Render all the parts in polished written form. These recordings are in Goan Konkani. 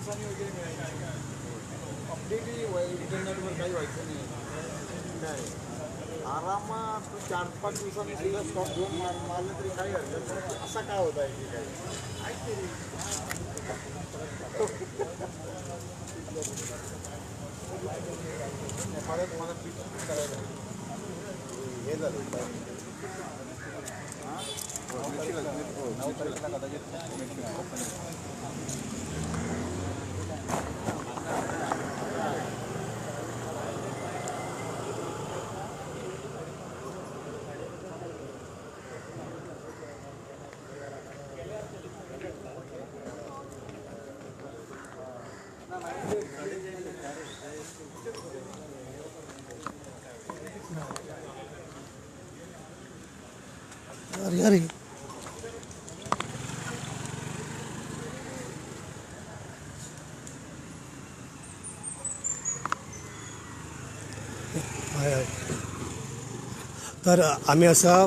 दिवसांनी वगैरे मिळायची. अपडेटही इंटरनेटवर काही व्हायचं नाही. काय आरामात तू 4-5 दिवसांनी सुद्धा स्टॉक घेऊन मारलं तरी काही हरकत नाही. असं काय होत आहे की काही परत मला पीठ करायला हे झालं. 9 तारीखला कदाचित. अरे अरे तर आमी आसा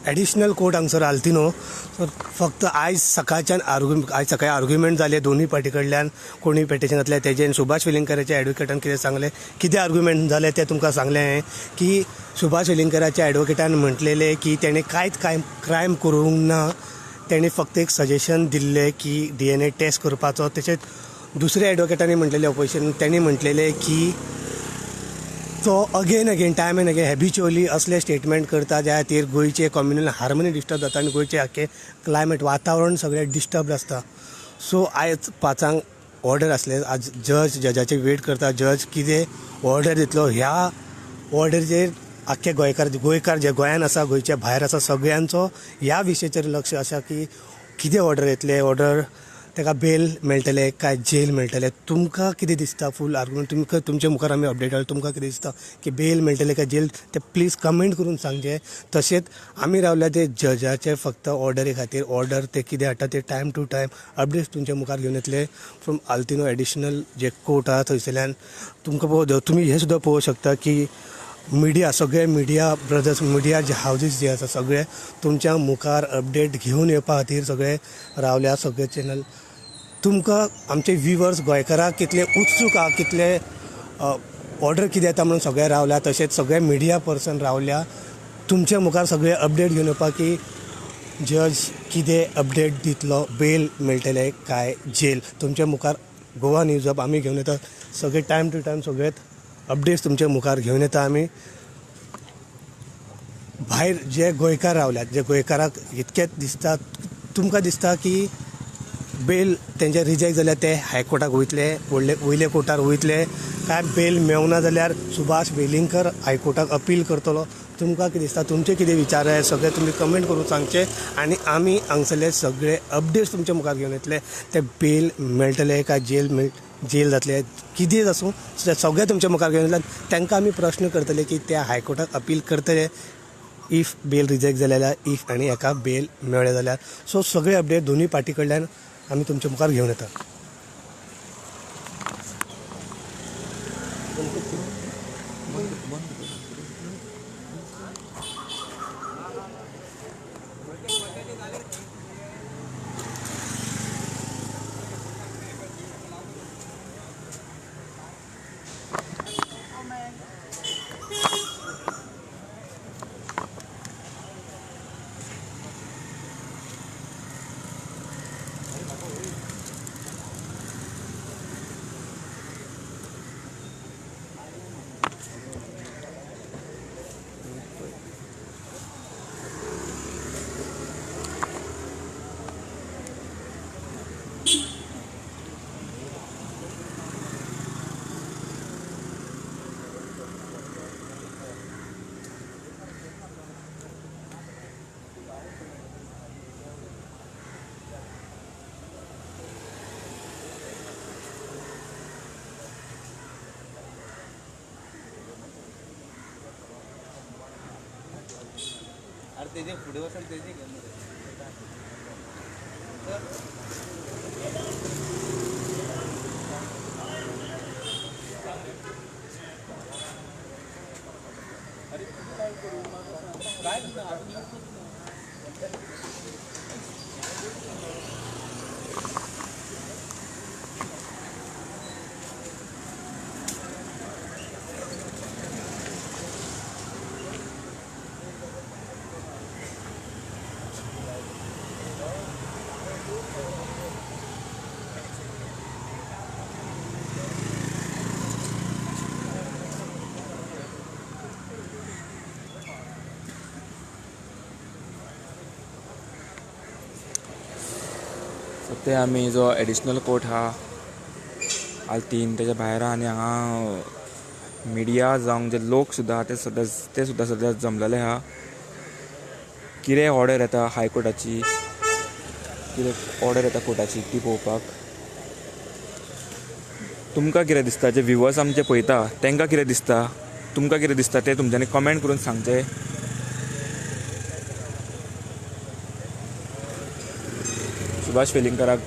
एडिशनल कोर्ट हांगसर आल्तिनो. तर फक्त आयज सकाळच्यान आयज सकाळी आर्ग्युमेंट जाले दोनूय पार्टी कडल्यान. कोणी पेटिशन घातलें तेजेन सुभाष वेलिंगकराच्या एडवोकेटान कितें सांगलें, कितें आर्ग्युमेंट जालें तें तुमकां सांगलें हांवें की सुभाष वेलिंगकराच्या एडवोकेटान म्हटलेलें की तेणें कांयच क्रायम करूंक ना, तेणें फक्त एक सजेशन दिल्लें की DNA test करपाचो. तशेंच दुसऱ्या एडवोकेटांनी म्हटलेलें ऑपोजिशन, तेणी म्हटलेलें की तो again again time and again habitually असले स्टेटमेंट करता ज्या खातीर गोंयचे कम्युनल हार्मनी डिस्टर्ब जाता आनी गोंयचें आख्खें क्लायमेट वातावरण सगळें डिस्टर्ब आसता. सो आयज 5 ऑर्डर आसले, आज जजाचे वेट करता, जज कितें ऑर्डर दितलो. ह्या ऑर्डरीचेर आख्खे गोंयकार जे गोंयान आसा, गोंयच्या भायर आसा, सगळ्यांचो ह्या विशयाचेर लक्ष आसा की कितें ऑर्डर येतले, ऑर्डर ताका बेल मेळटले काय जेल मेळटले. तुमकां कितें दिसता फूल आर्ग्युमेंट तुमकां तुमच्या मुखार आमी अपडेट जाले, तुमकां कितें दिसता की बेल मेळटले काय जेल, ते प्लीज कमेंट करून सांगचें. तशेंच आमी रावल्या ते जजाचे फक्त ऑर्डरी खातीर, ऑर्डर ते कितें हाडटा ते टायम टू टायम अपडेट्स तुमच्या मुखार घेवन येतले from Altinho additional J court आहा थंयसरल्यान. तुमकां तुमी हें सुद्दां पळोवंक शकता की मिडिया, सगळे मिडिया ब्रदर्स, मिडिया जे हावजीस जे आसा सगळे तुमच्या मुखार अपडेट घेवन येवपा खातीर सगळे रावल्या, सगळे चॅनल. तुमकां आमचे व्युवर्स गोंयकाराक कितले उत्सूक आहा, कितले ऑर्डर कितें येता म्हणून सगळे रावल्या, तशेंच सगळे मिडिया पर्सन रावल्या तुमच्या मुखार सगळे अपडेट घेवन येवपाक की जज कितें अपडेट दितलो, बेल मेळटले काय जेल. तुमच्या मुखार गोवा न्यूज हब आमी घेवन येता सगळे टायम टू टायम सगळे अपडेट्स तुमच्या मुखार घेवन येता आमी. भायर जे गोंयकार रावल्यात, जे गोंयकाराक इतकेंच दिसता, तुमकां दिसता की बेल तेंचे रिजेक्ट जाल्यार ते हायकोर्टाक वयतले, व्हडले वयले कोर्टार वयतले काय बेल मेवना जाल्यार सुभाष वेलिंगकर हायकोर्टाक अपील करतलो. तुमकां कितें दिसता, तुमचे कितें विचार आहे सगळे तुमी कमेंट करून सांगचे आनी आमी हांगसरले सगळे अपडेट्स तुमच्या मुखार घेवन येतले. ते बेल मेळटले काय जेल जातले, कितें आसूं सगळें तुमच्या मुखार घेवन येतले. तांकां आमी प्रश्न करतले की ते हायकोर्टाक अपील करतले if bell reject जाले जाल्यार, if आनी हेका बेल मेळ्ळें जाल्यार. सो सगळे अपडेट दोनूय पार्टी कडल्यान आमी तुमच्या मुखार घेवन येता. तेजे फुडें वचून तेजे घेवन काय ते आमी जो एडिशनल कोर्ट आहा आल्तीन तेच्या भायर आनी हांगा मिडिया जावं जे लोक सुद्दां ते सुद्दां सद्या जमलेले आहा. कितें ऑर्डर येता हायकोर्टाची, कितें ऑर्डर येता कोर्टाची ती पळोवपाक. तुमकां कितें दिसता, जे व्युवर्स आमचे पळयता तांकां कितें दिसता, तुमकां कितें दिसता तें तुमच्यांनी कमेंट करून सांगचें. सुभाष वेलिंगकाराक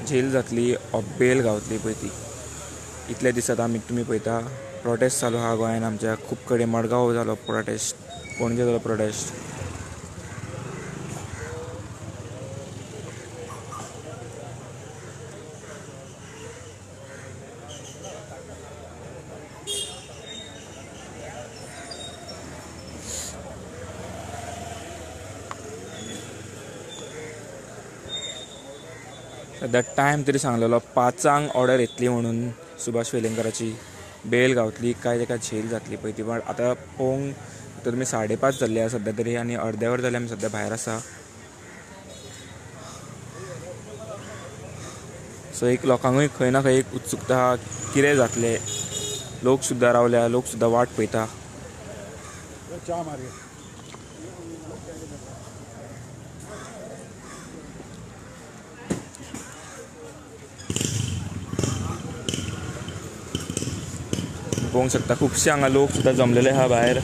जेल जातली ऑर बेल गावतली पळय ती. इतले दीस आतां आमी तुमी पळयता प्रोटेस्ट चालू आहा गोंयान आमच्या, खूब कडेन. मडगांव जालो प्रोटेस्ट, पणजे जालो प्रोटेस्ट. सद्या टायम तरी सांगलेलो 5 ऑर्डर येतली म्हणून सुभाष वेलिंगकाराची, बेल गावतली काय ताका झेल जातली पळय ती. बट आतां पळोवंक तर तुमी 5:30 जाल्ली आसा सद्या तरी आनी अर्द्या वर जालें आमी सद्या भायर आसा. सो एक लोकांकूय खंय ना खंय एक उत्सुकता आहा कितें जातलें. लोक सुद्दां रावल्या, लोक सुद्दां वाट पळयता. पळोवंक शकता खुबशे हांगा लोक सुद्दां जमलेले आहा भायर.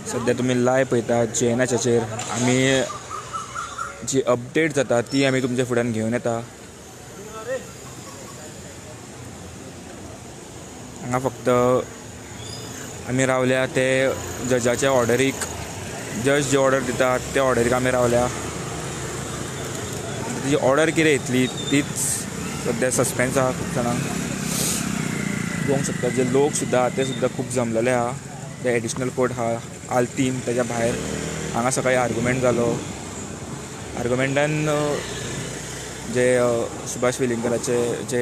सद्या तुमी लायव पळयता जेएनएचाचेर आमी जी अपडेट जाता ती आमी तुमच्या फुड्यान घेवन येता. हांगा फक्त आमी रावल्या ते जजाच्या ऑर्डरीक, जज जी ऑर्डर दिता त्या ऑर्डरीक आमी रावल्या. ती ऑर्डर कितें येतली तीच सद्या सस्पेन्स आहा खूब जाणांक. पळोवंक शकता जे लोक सुद्दां ते सुद्दां खूब जमलेले आहा. ते एडिशनल कोर्ट आहा आल्तीन तेच्या भायर. हांगा सकाळी आर्ग्युमेंट जालो. आर्ग्युमेंटान जे सुभाष वेलिंगकाराचे जे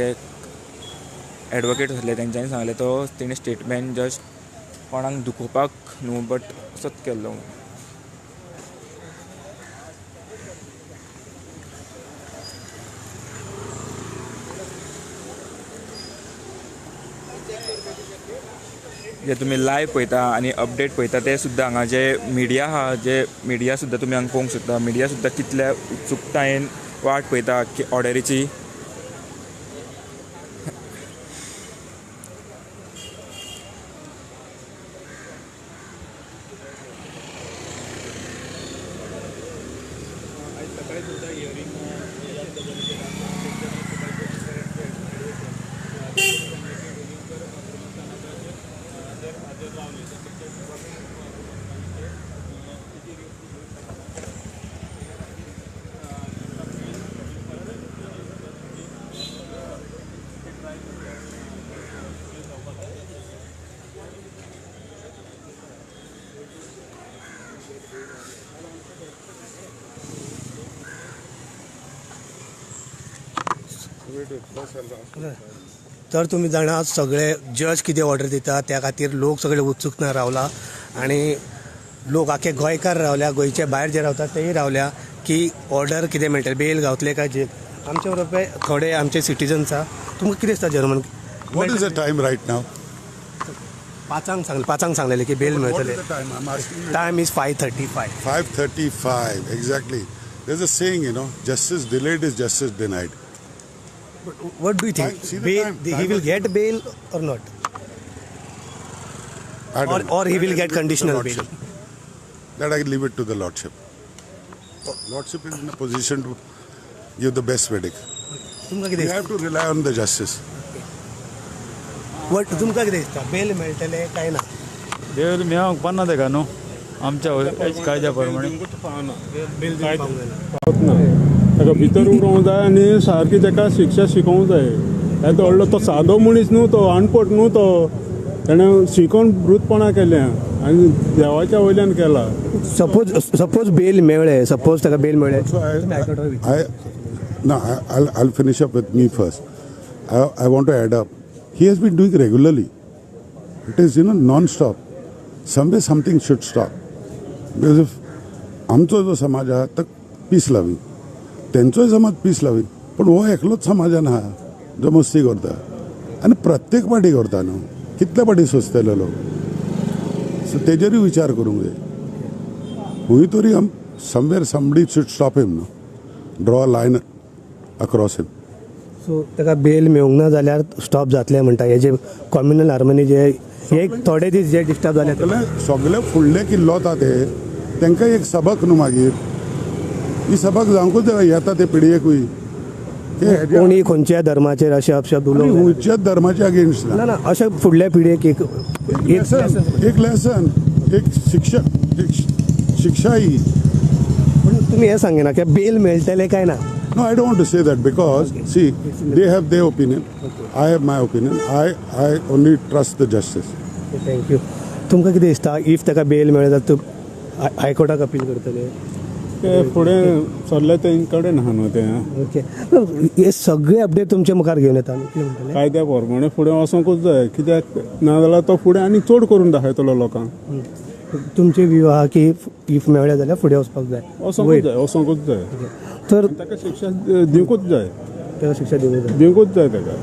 एडवोकेट आसले तेंच्यांनी सांगलें तो तेणी स्टेटमेंट जस्ट कोणाक दुखोवपाक न्हू बट असोच केल्लो. जे तुमी लायव पळयता आनी अपडेट पळयता ते सुद्दां हांगा जे मिडिया आहा, जे मिडिया सुद्दां तुमी हांगा पळोवंक शकता. मिडिया सुद्दां कितल्या उत्सुकतायेन वाट पळयता की ऑर्डरीची. तर तुमी जाणा सगळे जज कितें ऑर्डर दिता त्या खातीर लोक सगळे उत्सुकता रावला आनी लोक आखे गोंयकार रावल्या, गोंयचे भायर जे रावतात तेय रावल्या की ऑर्डर कितें मेळटलें, बेल गावतले काय जेल. आमचे बरोबर थोडे आमचे सिटीजन्स आहा. तुमकां कितें दिसता German? What is the time right now? 5 सांगलें, 5 सांगलेलें की बेल मेळटले. Time is 5:35. 5:35 exactly. There is a saying, you know, justice delayed is justice denied. But what do you think? Time, bail, time, he will get bail or not? I don't know. Or he will get conditional bail? That I leave it to the Lordship. Lordship is in a position to give the best verdict. तुमकां कितें We have to rely on the justice. What तुमकां कितें दिसता, बेल मेळटलें काय ना? बेल मेळोंक पाना तेका न्हू आमच्या कायद्या प्रमाणे बेल ना, ताका भितर उडोवंक जाय आनी सारकी ताका शिक्षा शिकोवंक जाय. तो व्हडलो तो सादो मनीस न्हू, तो अणपट न्हू, तो तेणें शिकोवन वृतपणां केल्या आनी देवाच्या वयल्यान केला. सपोज बेल मेळ्ळे, सपोज ताका बेल मेळ्ळे. No, I'll finish up with me first. I want to add up. He has been doing regularly. It is, you know, non-stop. Somewhere something should stop. Because if आमचो जो समाज आहा तो पीस लविंग, तेंचोय समाज पीस लविंग, पण हो एकलोच समाजान आहा जो मस्ती करता आनी प्रत्येक पाटी करता न्हू, कितले पाटी सोंसतले लोक. सो तेजेरूय विचार करूंक जाय. खंय तरी somewhere somebody should stop him न्हू, draw a line across him. So ताका बेल मेळूंक ना जाल्यार स्टॉप जातलें म्हणटा. हे जे कॉम्युनल हार्मनी जे एक थोडे दीस जे डिस्टर्ब जाले सगळे फुडले किल्लो वता ते तांकां एक सबक न्हू, मागीर ही सबक जावंकूच जाय येता ते पिळगेकूय. कोणी खंयच्या धर्माचेर अशे अपशब्द उलोवंक खंयच्याच धर्माचे अगेन्स्ट ना, ना, अशें फुडल्या पिळगेक एक एक लेसन, एक शिक्षा, एक शिक्षा ही. पूण तुमी हें सांगिना की बेल मेळटलें काय ना? No, I don't want to say that because, okay, see, they have their opinion. Okay. I have my opinion. I only trust the justice. Okay, thank you. तुमकां कितें दिसता, if ताका बेल मेळ्ळें जाल्यार तूं हायकोर्टाक अपील करतले? ते फुडें सरले तेंचे कडेन आहा न्हू तें. ओके, हे सगळे अपडेट तुमच्या मुखार घेवन येता. कितें म्हणटलें? कायद्या प्रमाणे फुडें वचोंकूच जाय, कित्याक ना जाल्यार तो फुडें आनी चड करून दाखयतलो लोकांक. तुमचे व्यू आहा की if मेळ्ळें जाल्यार फुडें वचपाक जाय? वचोंकूच जाय, वचोंकूच जाय. तर ताका शिक्षा दिवंकूच जाय, ताका शिक्षा दिवंकूच जाय, दिवंकूच जाय ताका.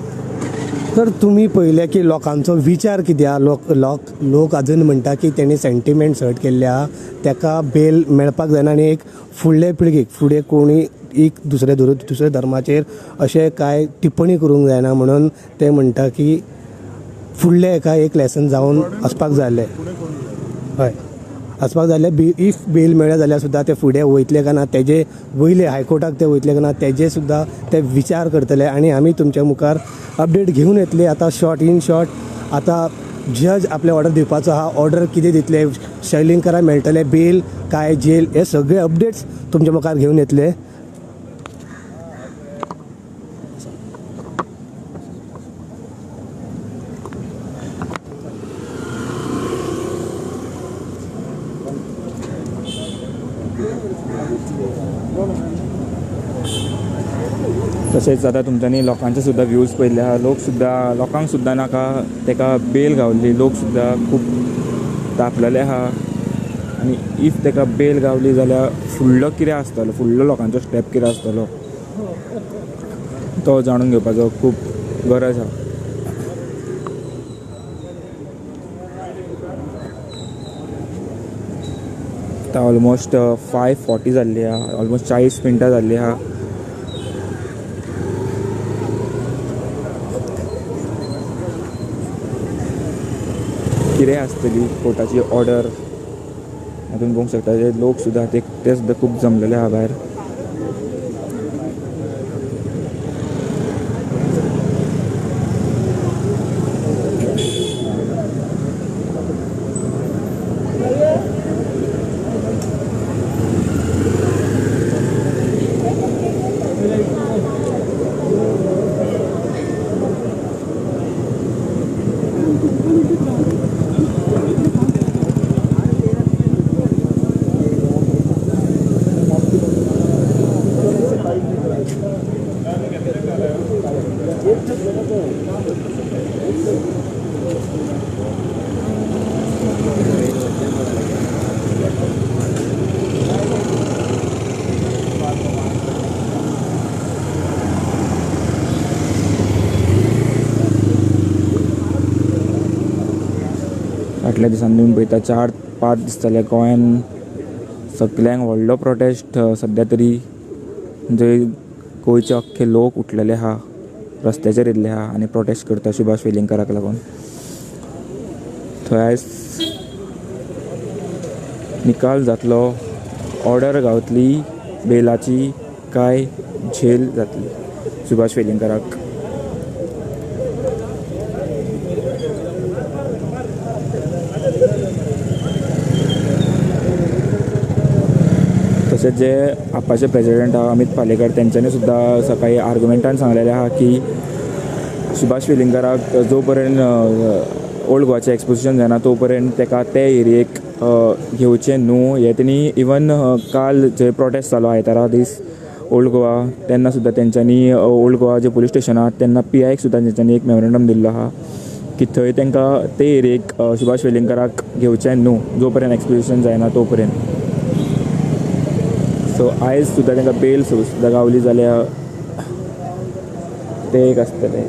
तर तुमी पळयलें की लोकांचो विचार कितें आहा. लोक अजून म्हणटा की तेणी सेंटिमेंट्स हर्ट केल्ले आहा, ताका बेल मेळपाक जायना आनी एक फुडले पिळगेक फुडें कोणी एक दुसरे दुसऱ्या धर्माचेर अशें कांय टिप्पणी करूंक जायना म्हणून ते म्हणटा की फुडले एका एक लेसन जावन वचपाक जाय आसलें. हय, वचपाक जाय आसलें. If bell मेळ्ळें जाल्यार सुद्दां ते फुडें वयतले काय ना, तेजे वयले हायकोर्टाक ते वयतले काय ना तेजे सुद्दां ते विचार करतले आनी आमी तुमच्या मुखार अपडेट घेवन येतले. आतां शॉर्ट इन शॉर्ट आतां जज आपले ऑर्डर दिवपाचो आहा, ऑर्डर कितें दितले, शैलिंगकराक मेळटले बेल काय जेल, हे सगळे अपडेट्स तुमच्या मुखार घेवन येतले. तशेंच आतां तुमच्यांनी लोकांचे सुद्दां व्यूज पळयल्ले आहा. लोक सुद्दां, लोकांक सुद्दां नाका ताका बेल गावली, लोक सुद्दां खूब तापलेले आहा. आनी if ताका बेल गावली जाल्यार फुडलो कितें आसतलो, फुडलो लोकांचो स्टेप कितें आसतलो तो जाणून घेवपाचो खूब गरज आहा. आतां ऑलमोस्ट 5:40 जाल्ली आहा, ऑलमोस्ट 40 मिनटां जाल्ली आहा. कितें आसतली कोर्टाची ऑर्डर तुमी पळोवंक शकता. जे लोक सुद्दां ते सुद्दां खूब जमलेले आहा भायर. फाटल्या दिसांनी तुमी पळयता 4-5 दीस जाले गोंयान सगल्यांक व्हडलो प्रोटेस्ट सद्या तरी, जंय गोंयचे अख्खे लोक उठलेले आहा, रस्त्याचेर येयल्ले आहा आनी प्रोटेस्ट करता सुभाष वेलिंगकाराक लागून. थंय आयज निकाल जातलो, ऑर्डर गावतली बेलाची काय झेल जातली. सुभाष वेलिंगकराक. तशेंच जे आपाचे प्रेजिडेंट आहा अमित पालेकर तेंच्यांनी सुद्दां सकाळी आर्ग्युमेंटान सांगलेलें आहा की सुभाष वेलिंगकराक जो पर्यंत ओल्ड गोवाचें एक्सपोजिशन जायना तो पर्यंत तेका ते एरियेक घेवचें न्हू. हें तेणी इवन काल जे प्रोटेस्ट जालो आयतारा दीस ओल्ड गोवा तेन्ना सुद्दां तेंच्यांनी ओल्ड गोवा जे पुलीस स्टेशन आहा तेन्ना पी आयक सुद्दां तेंच्यांनी एक मेमोरेंडम दिल्लो आहा की थंय तांकां ते एरियेक सुभाष वेलिंगकराक घेवचें न्हू जो पर्यंत एक्सपोजिशन जायना तो पर्यंत. सो आयज सुद्दां तांकां बेल सुद्दां गावली जाल्यार तें एक आसतलें.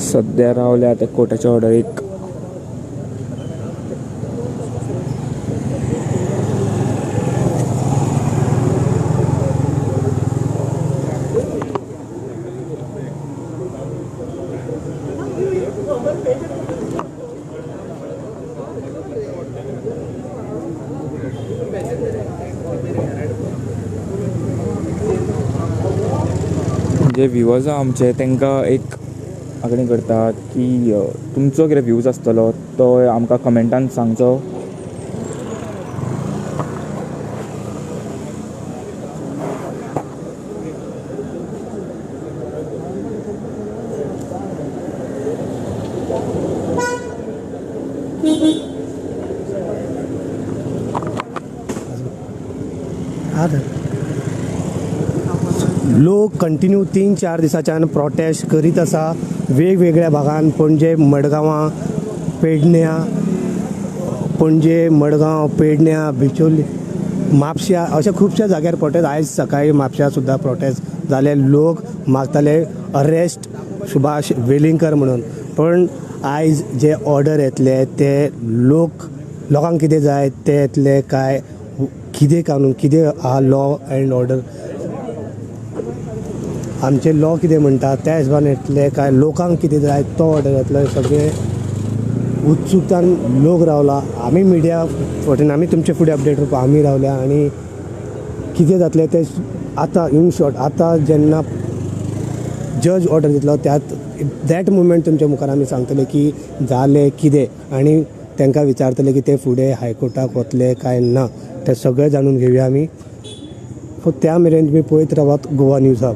सद्या रावल्या आतां कोर्टाच्या ऑर्डरीक. जे व्युवर्स आहा आमचे तांकां एक मागणी करता की तुमचो कितें व्यूज आसतलो तो आमकां कमेंटान सांगचो. लोक कंटिन्यू 3-4 दिसांच्यान प्रोटेस्ट करीत आसा वेगवेगळ्या भागान, पणजे, मडगांवां, पेडण्या, पणजे, मडगांव, पेडण्या, बिचोली, म्हापश्या अशा खुबश्या जाग्यार प्रोटेस्ट. आयज सकाळी म्हापश्या सुद्दां प्रोटेस्ट जाले. लोक मागताले अरेस्ट सुभाष वेलिंगकर म्हणून, पण आयज जे ऑर्डर येतले ते लोकांक कितें जाय ते येतले काय कितें कानून कितें आहा लॉ एंड ऑर्डर आमचे लॉ कितें म्हणटा त्या हिशोबान येतले काय लोकांक कितें जाय तो ऑर्डर येतलो. सगळे उत्सुकतान लोक रावला. आमी मिडिया फटीन आमी तुमचे फुडें अपडेट करपाक आमी रावल्या आनी कितें जातलें तें आतां इन शॉर्ट आतां जेन्ना जज ऑर्डर दितलो त्यात that moment तुमच्या मुखार आमी सांगतले की जालें कितें आनी तांकां विचारतले की ते फुडें हायकोर्टाक वतले काय ना तें सगळें जाणून घेवया आमी. सो त्या मेरेन तुमी पळयत रावात गोवा न्यूज हब.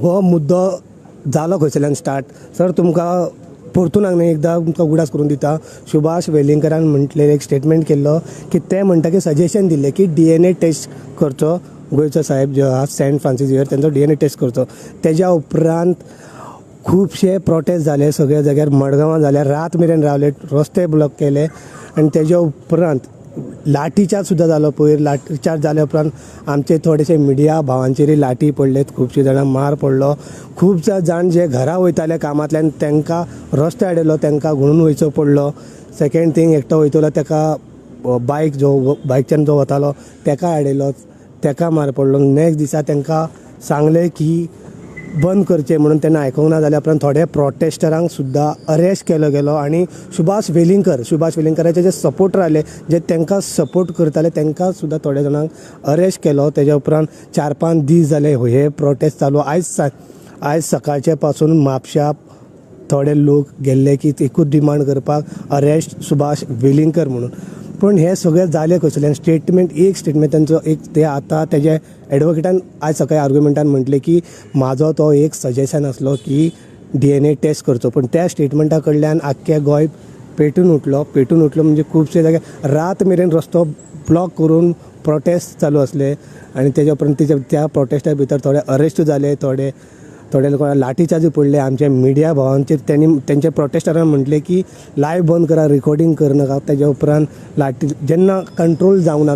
हो मुद्दो जालो खंयसरल्यान स्टार्ट सर तुमकां परतून हांगा एकदां तुमकां उगडास करून दिता. सुभाष वेलिंगकरान म्हटलें एक स्टेटमेंट केल्लो की ते म्हणटा की सजेशन दिल्लें की DNA test करचो, गोंयचो साहेब जो आहा सेंट फ्रांसीस झेवियर तेंचो DNA test करचो. तेज्या उपरांत खुबशे प्रोटेस्ट जाले सगळ्या जाग्यार, मडगांवां जाले, रात मेरेन रावले, रस्ते ब्लॉक केले आनी तेज्या उपरांत लाठीचार्ज सुद्दां जालो. पयर लाठीचार्ज जाल्या उपरांत आमचे थोडेशे मिडिया भावांचेरय लाठी पडले, खुबशे जाणांक मार पडलो, खुबशे जाण जे घरा वयताले कामांतल्यान तांकां रस्ते आडयलो, तांकां घुणून वयचो पडलो. सेकेंड थींग एकटो वयतलो ताका बायक जो बायकच्यान जो वतालो ताका आडयलो, ताका मार पडलो. नेक्स्ट दिसा तांकां सांगलें की बंद करचें म्हणून, तेन्ना आयकूंक ना जाल्या उपरांत थोडे प्रोटेस्टरांक सुद्दां अरेस्ट केलो गेलो आनी सुभाष वेलिंगकराचे जे सपोर्टर आसले, जे तांकां सपोर्ट करताले तांकां सुद्दां थोड्या जाणांक अरेस्ट केलो. तेज्या उपरांत 4-5 दीस जाले हे प्रोटेस्ट चालू. आयज सकाळचे पासून म्हापशा थोडे लोक गेल्ले की एकूच डिमांड करपाक अरेस्ट सुभाष वेलिंगकर म्हणून. पूण हे सगळें जालें खंयसरल्यान स्टेटमेंट, एक स्टेटमेंट तांचो एक ते आतां तेजे एडवोकेटान आयज सकाळी आर्ग्युमेंटान म्हटलें की म्हाजो तो एक सजेशन आसलो की DNA test करचो, पूण त्या स्टेटमेंटा कडल्यान आख्खें गोंय पेटून उठलो. पेटून उठलो म्हणजे खुबशे जाग्यार रात मेरेन रस्तो ब्लॉक करून प्रोटेस्ट चालू आसले आनी तेज्या उपरांत त्या प्रोटेस्टा भितर थोडे अरेस्ट जाले, थोडे थोडे लोकांक लाठीचार्ज पडले. आमच्या मिडिया भावांचेर त्यांनी तेंच्या प्रोटेस्टरान म्हटलें की लायव्ह बंद करा, रिकॉर्डिंग करनाका. तेज्या उपरांत लाठी जेन्ना कंट्रोल जावंक ना,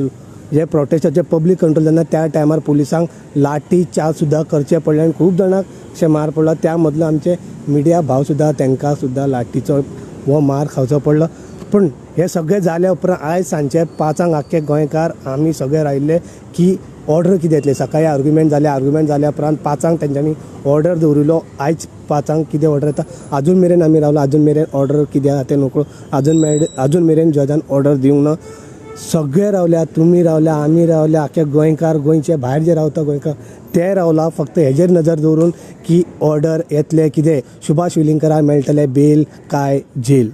जे प्रोटेस्टाचे पब्लीक कंट्रोल जायना त्या टायमार पुलिसांक लाठी चार्ज सुद्दां करचे पडले आनी खूब जाणांक अशें मार पडलो. त्या मदलो आमचे मिडिया भाव सुद्दां तांकां सुद्दां लाठीचो हो मार खावचो पडलो. पूण हे सगळें जाल्या उपरांत आयज सांजचे 5 आख्खे गोंयकार आमी सगळे राविल्ले की ऑर्डर कितें येतलें. सकाळी आर्ग्युमेंट जालें, आर्ग्युमेंट जाल्या उपरांत 5 तेंच्यांनी ऑर्डर दवरिल्लो. आयज 5 कितें ऑर्डर येता आजून मेरेन आमी रावलो, आजून मेरेन ऑर्डर कितें आसा तें नकळो, आजून मेरेन जजान ऑर्डर दिवंक ना. सगळे रावल्या, तुमी रावल्या, आमी रावल्या, आख्खे गोंयकार, गोंयचे भायर जे रावता गोंयकार ते रावला, फक्त हेजेर नजर दवरून की ऑर्डर येतलें कितें, सुभाष वेलिंगकराक मेळटलें बेल काय जेल.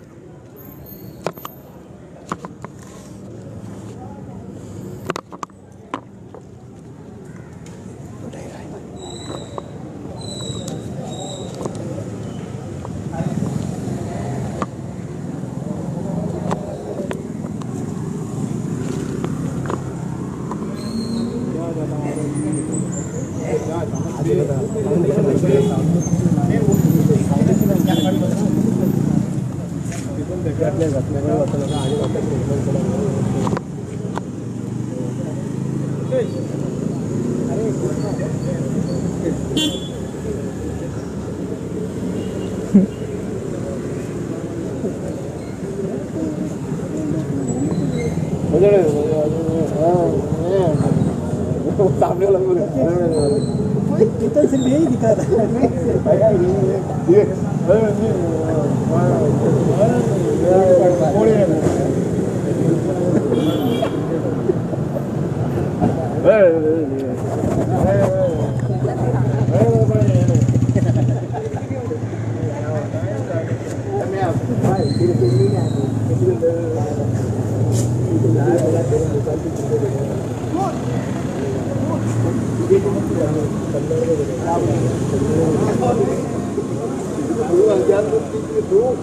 लोग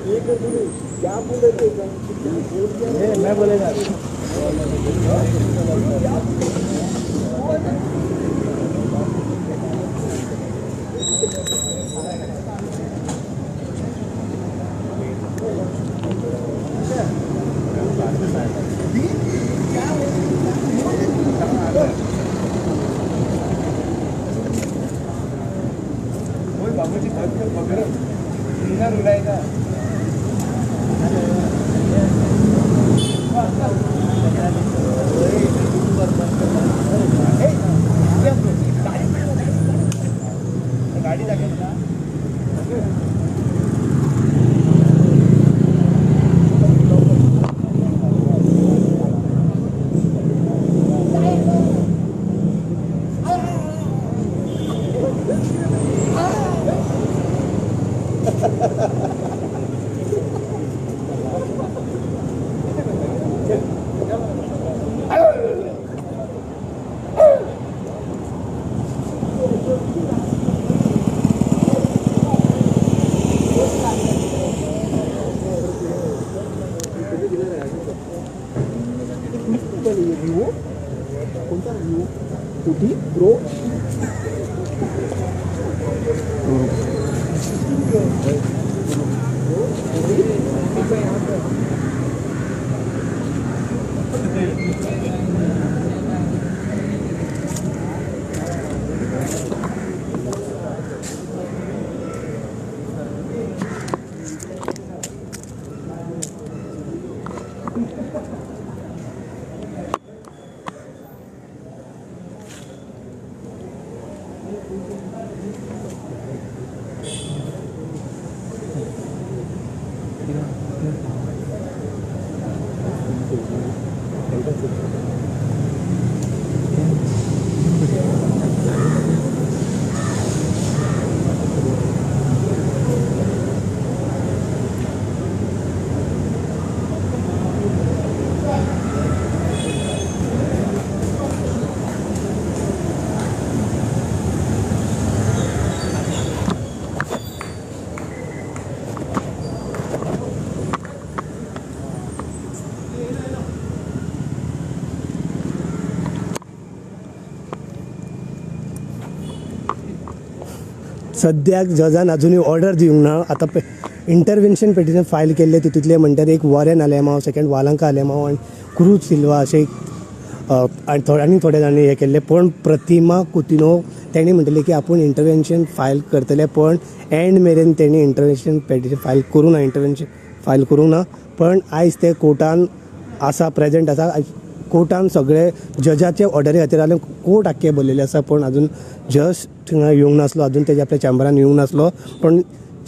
ये कर क्या बोले थे, मैं बोलेगा सद्याक जजान अजुनूय ऑर्डर दिवंक ना. आतां इंटरवेन्शन पेटिशन फायल केल्लें तितूंतलें म्हणटात एक वॉरेन आलेमांव, सेकंड वालांका आलेमांव आनी क्रूज सिल्वा अशें आनी आनी थोड्या जाणांनी हें केल्लें. पूण प्रतिमा कुतिन्हो तेणी म्हणटलें की आपूण इंटरवेन्शन फायल करतले, पण एंड मेरेन तेणी इंटरवेन्शन पेटिशन फायल करूंक ना, इंटरवेन्शन फायल करूंक ना. पण आयज ते कोर्टान आसा, प्रेजेंट आसा. कोर्टान सगळे जजाचे ऑर्डरी खातीर आनी कोर्ट आख्खें भरलेलें आसा, पूण अजून जज थिंगा येवंक नासलो, अजून तेजे आपल्या चॅम्बरान येवंक नासलो. पूण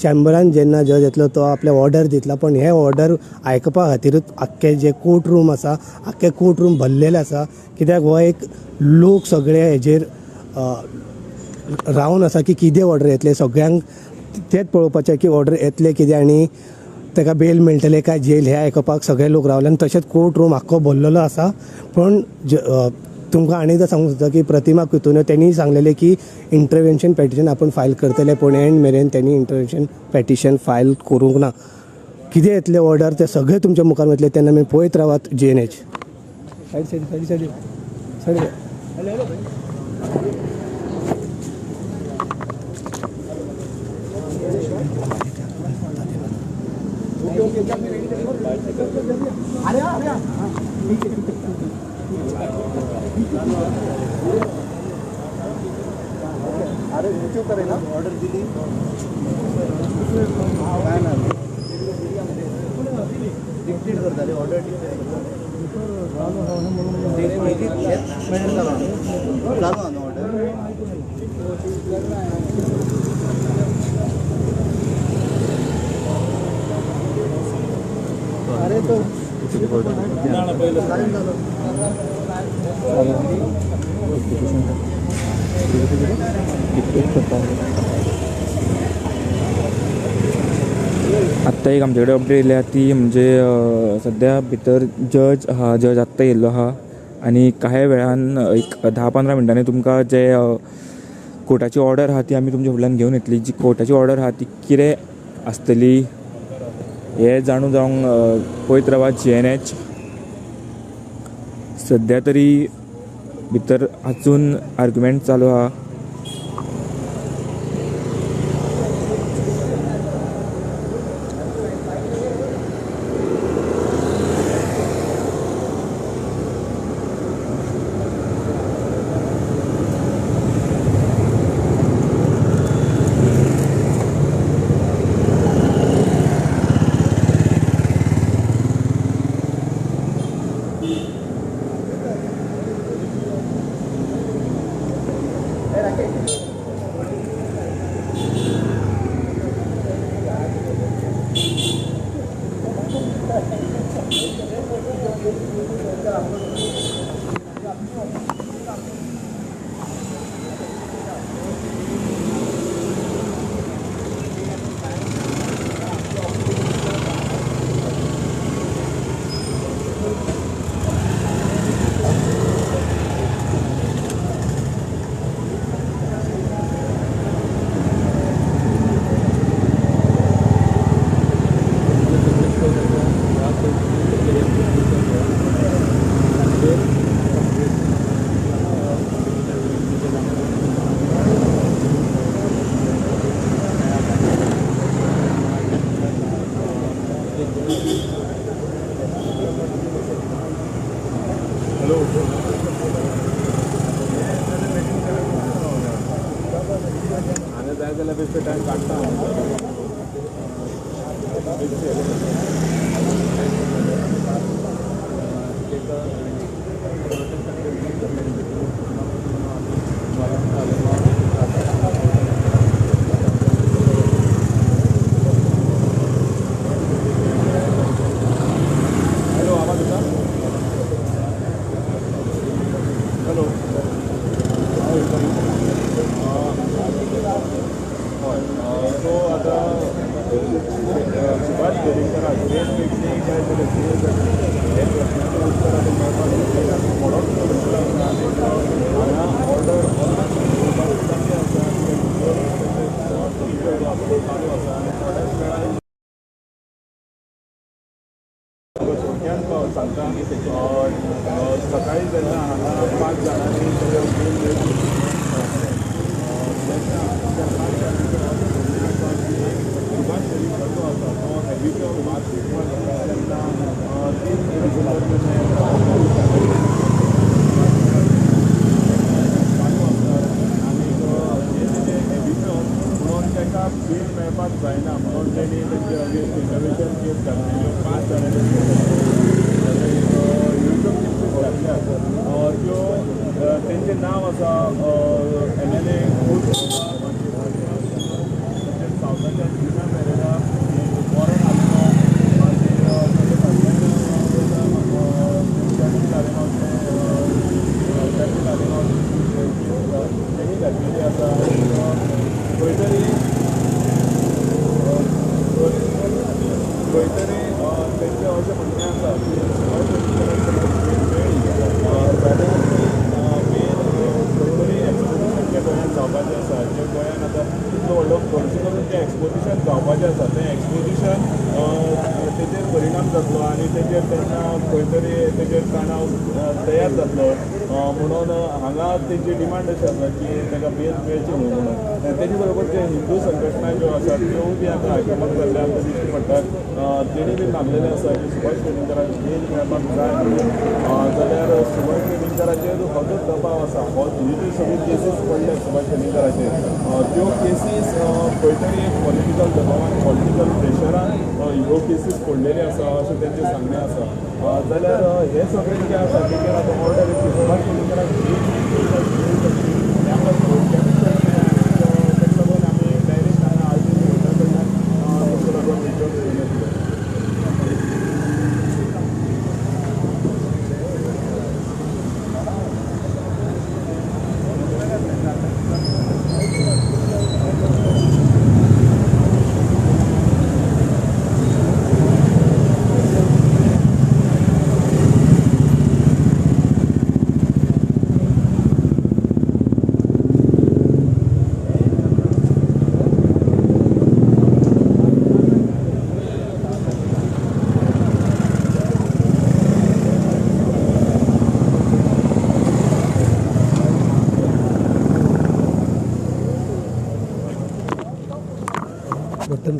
चॅम्बरान जेन्ना जज येतलो तो आपले ऑर्डर दितलो, पण हे ऑर्डर आयकपा खातीरूच आख्खे जे कोर्ट रूम आसा आख्खे कोर्ट रूम भरलेले आसा. कित्याक हो एक लोक सगळे हेजेर रावन आसा की कितें ऑर्डर येतले, सगळ्यांक तेंच पळोवपाचें की ऑर्डर येतले कितें आनी ताका बेल मेळटले काय जेल, हें आयकपाक सगळे लोक रावले. आनी तशेंच कोर्ट रूम आख्खो भरलेलो आसा. पूण तुमकां आनी एकदां सांगूंक सोदता की प्रतिमा कुतिन्हो तेणी सांगलेलें की इंटरवेन्शन पेटिशन आपूण फायल करतले, पूण एंड मेरेन तेणी इंटरवेन्शन पेटिशन फायल करूंक ना. कितें येतलें ऑर्डर तें सगळें तुमच्या मुखार वतलें तेन्ना आमी पळयत रावात. GNH side side side side side. अरे यूट्यूब करे ना ऑर्डर दिली काय ना डिक्टेट करताले ऑर्डर डिक्टेट करताले चालू आहा ऑर्डर. अरे तो आत्तां एक आमचे कडेन अपडेट येयल्या ती म्हणजे सद्या भितर जज आहा, जज आत्तां येयल्लो आहा आनी कांय वेळान एक 10-15 मिनटांनी तुमकां जे कोर्टाची ऑर्डर आहा ती आमी तुमच्या फुडल्यान घेवन येतली. जी कोर्टाची ऑर्डर आहा ती कितें आसतली हे जाणून जावंक पळयत रावा GNH. सद्या तरी भितर आजून आर्ग्युमेंट चालू आहा. सकाळी जेन्ना हांगा 5 जाणांनी सुभाष वेलिंगकर जो आसा तो हॅबिच्युअल तेन्ना 3 चालू आसा आनी जे हॅबिच्युअल म्हणून ताका बेल मेळपाक जायना म्हणून तेणी तेंचे अगेन्स्ट इंटरवेशन केस घातली. 5 जाणांनी त्यो तेंचें नांव आसा MLA सावथाच्या जुना पेरेरा, वॉरन आलेमांव, मागीर ताचे फाटल्यान जॅकी आलेमांव तेणी घातलेली आसा. खंय तरी तेंचें अशें म्हणणें आसा की सुभाष वेलिंगकराक बेल मेळ्ळी जाल्यार बेल खंय तरी एक्सपोजिशन जें गोंयांत जावपाचें आसा, जें गोंयांत आतां इतलो व्हडलो खर्च करून तें एक्सपोजिशन जावपाचें आसा, तें एक्सपोजिशन तेजेर परिणाम जातलो आनी तेजेर तेन्ना खंय तरी तेजेर तणाव तयार जातलो म्हणून हांगा तेजी डिमांड अशी आसा की ताका बेल मेळची न्हू म्हणून. तेजे बरोबर जे हिंदू संघटना ज्यो आसात त्योय बी आतां आक्रमक जाल्ले आमकां दिश्टी पडटात. तेणी बी मागलेलें आसा की सुभाष वेलिंगकराक बेल मेळपाक जाय म्हणून. जाल्यार सुभाष वेलिंगकराचेर हो जो दबाव आसा, हो ही जी सगळी केसीस पडल्या सुभाष वेलिंगकराचेर त्यो केसीस खंय तरी एक पॉलिटिकल दबावान, पॉलिटिकल प्रेशरान ह्यो केसीस पडलेल्यो आसा अशें तेंचें सांगणें आसा. जाल्यार हें सगळें जें आसा तेजेर आतां ऑर्डर सुभाष वेलिंगकराक बेल हें आमकां थोडक्यानूच कळटलें. ताका लागून आमी डायरेक्ट हांगा आल्तीन कोर्टा कडल्यान ताका लागून रिजॉल्व घेवन येतले. बटन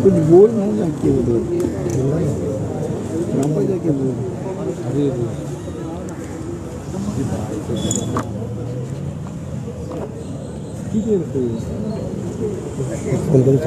कुछ बोल नहीं जाके उधर नंबर जाके बोल। अरे ठीक है फोन करू.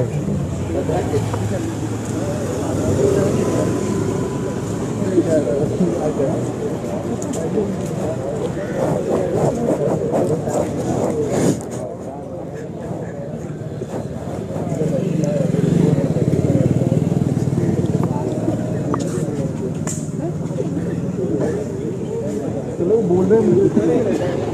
बोल रहे हैं।